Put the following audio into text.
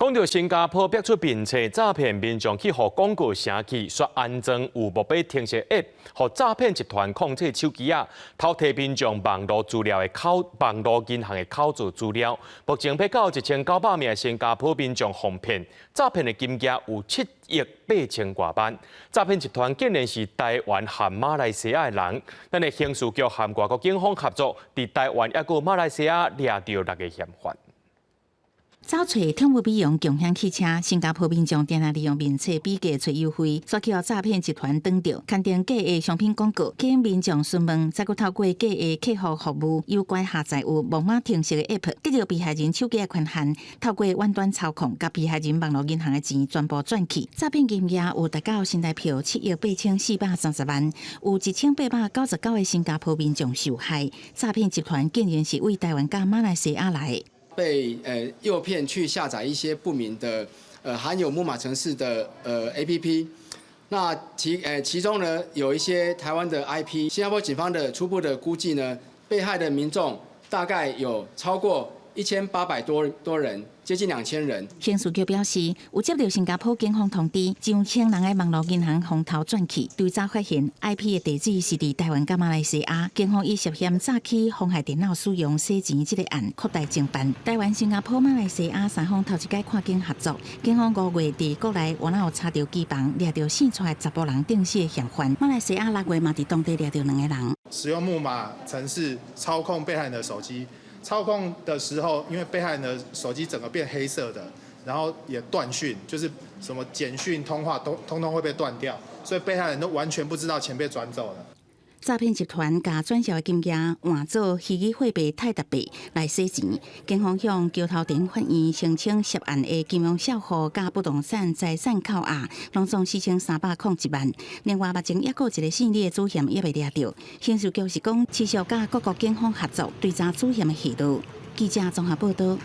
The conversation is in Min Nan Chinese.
講到新加坡逼出面冊詐騙民眾去予廣告聲去，煞安裝有木馬程式 App，予詐騙集團控制手機仔，偷提民眾網路資料的口網路銀行的口座資料。目前欲到1900名新加坡民眾予騙，詐騙的金額有7億8千外萬。詐騙集團竟然是台灣和馬來西亞的人，咱的刑事局和外國警方合作，佇台灣抑閣馬來西亞掠著六个嫌犯。走揣寵物美容共享汽車，新加坡民眾定定利用面冊比價揣優惠，煞去予詐騙集團當著，刊登假的商品廣告，吸引民眾詢問，再閣透過假的客戶服務，誘拐下載有木馬程式的 App，得著被害人手機的權限，透過遠端操控，共被害人網路銀行的錢全部轉去。詐騙金額有達到新台票7億8430萬，有1899個新加坡民眾受害。詐騙集團竟然是對台灣佮馬來西亞來。被誘騙去下載一些不明的含有木馬程式的APP，那其中呢有一些台灣的 IP，新加坡警方的初步的估計呢，被害的民眾大概有超過1800多人，接近2000人。刑事局表示，有接到新加坡警方通知，上千人的網路銀行予偷轉去，追查發現 IP 的地址是佇台灣佮馬來西亞。警方以涉嫌詐欺、妨害電腦使用、洗錢這個案擴大偵辦。台灣、新加坡、馬來西亞三方頭一擺跨境合作，警方5月佇國內原來有查著機房，掠著四帶查埔人定死的嫌犯。馬來西亞6月嘛佇當地掠著兩个人。使用木馬程式操控被害人的手機。操控的時候，因為被害人的手機整個變黑色的，然後也斷訊，就是什麼簡訊、通話都通通會被斷掉，所以被害人都完全不知道錢被轉走了。詐騙集團共轉賬的金額換做虛擬貨幣泰達幣來洗錢。警方向橋頭鎮法院申請涉案的金融賬戶佮不動產財產扣押，攏總4301萬。另外，目前抑閣有一个姓李的主嫌猶未掠著。刑事局是講持續佮各國警方合作，追查主嫌的下落。記者綜合報道。